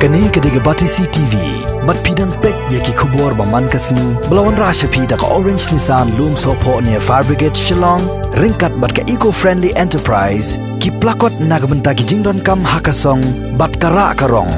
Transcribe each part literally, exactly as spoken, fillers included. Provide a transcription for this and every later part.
Kane ka dei ka Batesi T V. Bad phi dang peit ïa ki khubor ba man ka sngi ba la wanrah sha phi da ka Orange Nissan Lumsohphoh near Fire Brigade Shillong, ryngkat bad ka Eco Friendly Enterprise, ki plakot na ka bynta ki jingdonkam ha ka song bad ka rah ka rong.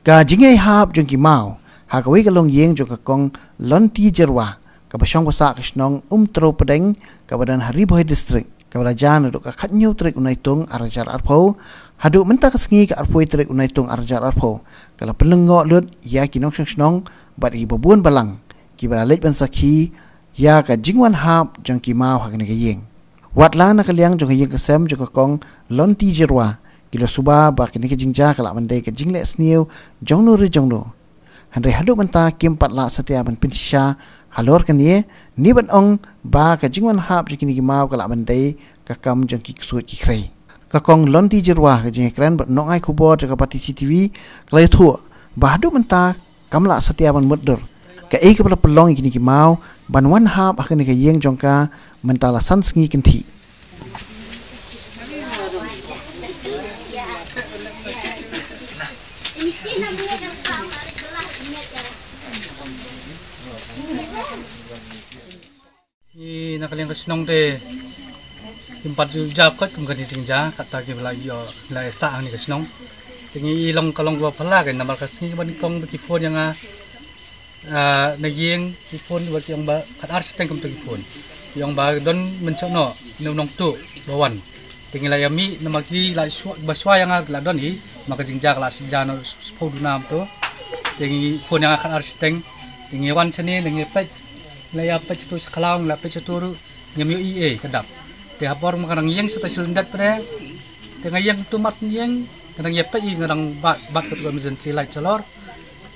Ka jingïaihap jong ki maw ha kawei ka longïing jong ka Kong Lonti Jyrwa, kaba shong ba sah ka shnong Umtrew Pdeng, kaba don ha Ri Bhoi District, kaba la jia naduh ka khathynñiew tarik u Naitung arhajar arphew haduh mynta ka sngi ka arphew tarik u Naitung arhajar arphew, ka la pynlyngngoh lut ïa ki nongshong shnong bad ïa kiba bun balang kiba la leit ban sakhi ïa ka jingwan hap jong ki maw ha kane ka ïing. Watla na ka liang jong ka ïing ka sem jong ka Kong Lonti Jyrwa, ki la suba ba kane ka jingjia ka lah ban dei ka jingleh sniew jong no re jong no, hynrei haduh mynta kim pat lah satia ban pynshisha halor kane, ne ban ong ba ka jingwan hap jong kine ki maw ka lah ban dei ka kam jong ki ksuid ki khrei. Ka Kong Lonti Jyrwa, ka jingïakren bad nongai khubor jong ka Batesi T V, ka la ïathuh ba haduh mynta kam lah satia ban mutdur kaei kaba la pynlong ïa kine ki maw ban wan hap ha kane ka ïing jong ka mynta la san sngi kynthih. Ngi na ka liang ka shnong te kim pat ju jia koit kum kane ka jingjia, kata kiba la ïoh la ïa sah hangne ka shnong. Te ngi i long ka long kaba phylla kein namar ka sngi kaba nyngkong ba ki phone ïa nga, ah, na ïing ki phone ba ki ong ba khatar shiteng kumta ki phone. Ki ong ba don mynshuh noh une u nongtuh ba wan. Te ngi la ïa mih namar ki la shu-, ba shuwa ïa nga ki la don hi, namar ka jingjia ka la sah jia noh shiphew duna kumto. Te ngi phone ïa nga khatar shiteng. Te ngi wan shane, te ngi peit, la ïa peit shatu sha khlaw, la peit shatu ruh ngim ïohi ei ka dap. Te ha por ma nga dang ïeng shata sha lyndet pdeng, te nga ïeng tu mar shen ïeng, nga dang ïa peit i, nga dang bat, bat katu ka emergency light shalor.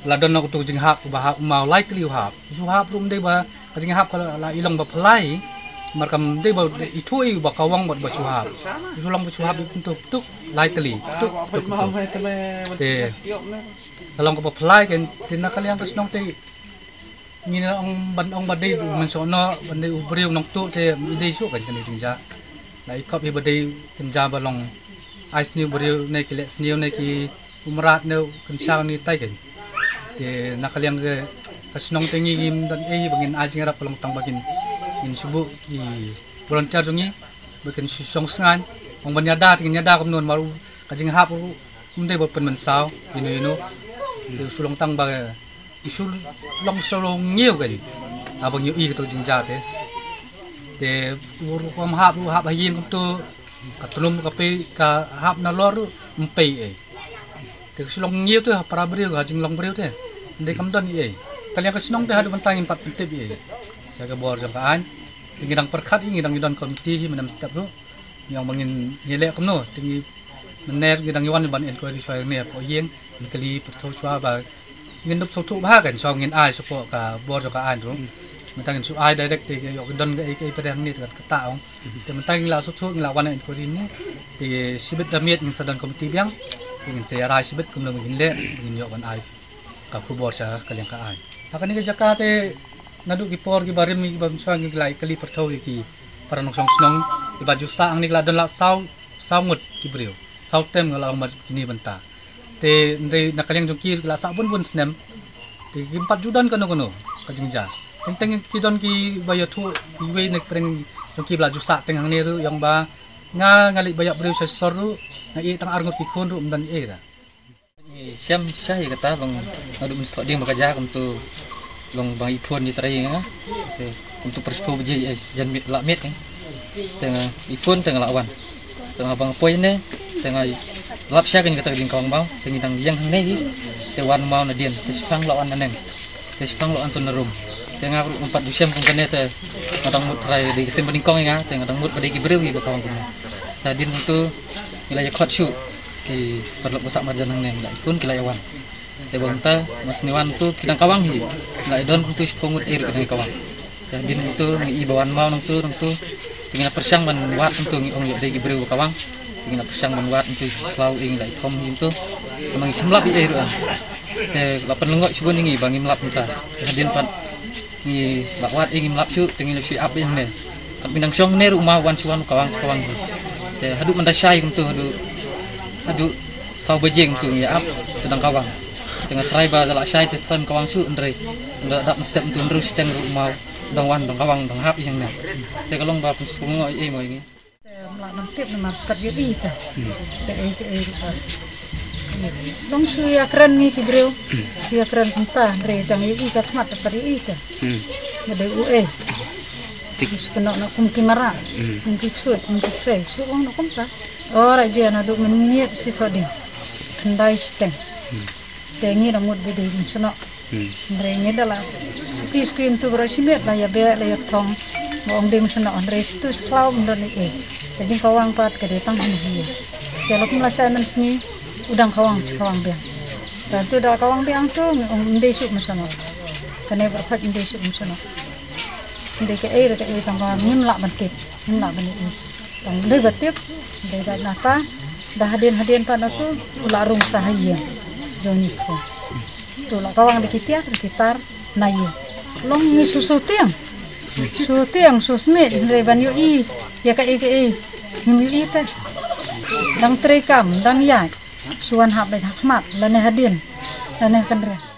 La don noh katu ka jinghap ba hap, u maw lai tylli u hap. U shu hap ruh ym dei ba ka jinghap ka la, la i long ba phylla hi. Mar kam dei ba ithuh i ba ka wang bad ba shu hap. U shu long ba shu hap i kumtu tuk lai tylli, tuk, tuk, tuk. Te ka long kaba phylla hi kein, te na ka liang ka shnong te ngi na ong ban ong ba dei u mynshuh noh, ban dei u briew nongtuh te i dei shuh kein kane ka jingjia. La i khop hi ba dei ka jingjia ba long ai sniew briew ne ki leh sniew ne ki u mrad ne u kynshah ne tai kein. Te na ka liang ka shnong te ngi ngim don ei ba ngin ai jingïarap, ka long tang ba ngin, ngin shu buh ki volunteer jong ngi ba kin shu shong sngain. Ong ban ïada te ngin ïada kumno namar u ka jinghap ruh ym dei ba pynmynsaw ïano ïano. Te u shu long tang ba u shu long shu long ñiew kein. Haba ngi ïohi kato ka jingjia te. Te u ruh kam hap, u hap ha ïing kumto, ka tnum ka pei, ka hap nalor ruh ym pei ei. Te ka shu long ñiew te ha para briew, ha jinglong briew te. Ym dei kam don ei ei. Ka liang ka shnong te haduh mynta ngim pat pyntip ei ei sha ka bor jong ka aiñ. Te ngi dang pyrkhat i, ngi dang, ngi don komiti hi mynne mynstep ruh. Ngi ong ba ngin, ngi leh kumno, te ngi mynne ngi dang ïa wan ban inquiry shuwa ïa ngi hapoh ïing, ngin kylli pyrthew shuwa ba ngin dup sngewthuh bha kein shuwa ngin ai shuwa ka bor jong ka aiñ ruh. Mynta ngin shu ai direct te ïoh ki don kaei kaei pat hangne te kata ong. Te mynta ngi la sngewthuh, ngi la wan inquiry ne. Te shibit da miet ngin sa don komiti biang. Te ngin sa ïa rai shibit kumno ngin leh, ngin ïoh ban ai ka khubor sha ka liang ka aiñ. Ha kane ka jaka te naduh ki por kiba rim kiba mynshuwa ngi la kylli pyrthew ïa ki para nongshong shnong kiba ju sah hangne, ki la don la saw, saw ngut ki briew. Saw tem nga la ong bad kine bynta. Te hynrei na ka liang jong ki ki la sah bun bun snem. Te kim pat ju don kano kano ka jingjia. Teng teng ki don kiba ïathuh iwei na ki pyrshang jong ki ba la ju sah teng hangne ruh, ïa ong ba nga, nga leit ba ïap briew sha sor ruh, nga ïeh tang ar ngut ki khun ruh ym don ei ei ruh. Ngi shem sha ïa kata, long naduh mynstep ding ba ka jia kumto, long ba i phone i trai nga. Te kumto pyrshah baje, eh, jan miet la miet, eh. Te nga i phone te nga la wan. Te nga ba nga poi ne, te nga lap sha kane kata ka jingkawang maw, te ngi dang ïeng hangne hi. Te wan maw nadien, te shipang la wan naneng. Te shipang la wan to na rum. Te nga ruh ngam pat ju shem kum kane, te nga dang mut trai dei ka sien ba nyngkong ïa nga, te nga dang mut ba dei ki briew hi ba kawang kumne. Te hadien kumto ngi la ïa khot shuh ki paralok ba sah marjan hangne, ngi la i phone ki la ïa wan. Te ba mynta, mas ngi wan to ki dang kawang hi. Ngi la ïa don kumto shiphew ngut ei ruh ki dang kawang. Te hadien kumto ngi i ba wan maw nangto nangto. Te ngi la pyrshang ban wad kumto, ngi ong ïoh dei ki briew ba kawang. Te ngi la pyrshang ban wad kumto, khlaw ei ngi la i thom hi kumto. Te ma ngi kim lap ei ei ruh. Te la pynlyngngoh shibun ïa ngi ba ngim lap mynta. Te hadien pat Ngi la wad ïa ngim lap shuh, te ngi la shu ap ïa ne. Kat mynta shong ne ruh ma wan shu wan kawang kawang. Te haduh mynta shai kumtu haduh haduh saw baje kumtu ngi ap te dang kawang. Te nga trai ba da la shai te tran kawang shuh hynrei. Nga dap step kumtu hynrei steng ruh ma dang wan dang kawang dang hap ïa ne. Te ka long ba pun sung oi ei mo ïa ngi. Em, la ban tip namar pat ïohi ta. Te ei te ei ruh pat. Long shu ïa kren ngi ki briew. Shu ïa kren kumta hynrei dang ïohi ka khmat pat ïohi ta. Nga dei u ei. Shu kynnoh na kum ki mara. Kum ki ksuid kum ki khrei shu ong na kumta. Ora jia naduh mynmiet shi thoh ding. Khyndai shiteng. Te ngi da mut ba dei mynshunoh. Hynrei ngi da la suki suki yntu baroh shimet la ïa beh la ïa thong. Ba ong dei mynshunoh hynrei shitu shi khlaw ym don ei ei. Ka jingkawang pat ka dei tang hynrei. Te la kum la shai mynsngi u dang kawang shi kawang biang. Te tu da kawang biang tu ngi ong ym dei shuh mynshunoh. Kane baroh khoit ym dei shuh mynshunoh. Ym dei kaei re kaei tang ba ngim lah ban tip ngim lah ban ei. Tang dei ba tip dei da nata da hadien hadien pat natu u la rung sa ha ïing jong ngi ko. Tu la kawang da ki tiar da ki tar na ïing. Long ngi shu shu tiang shu tiang shu smiej hynrei ban ïohi ïa kaei kaei ngim ïohi te. Dang trei kam dang ïaid shu wan hap beit ha khmat lane hadien lane ha kynriang.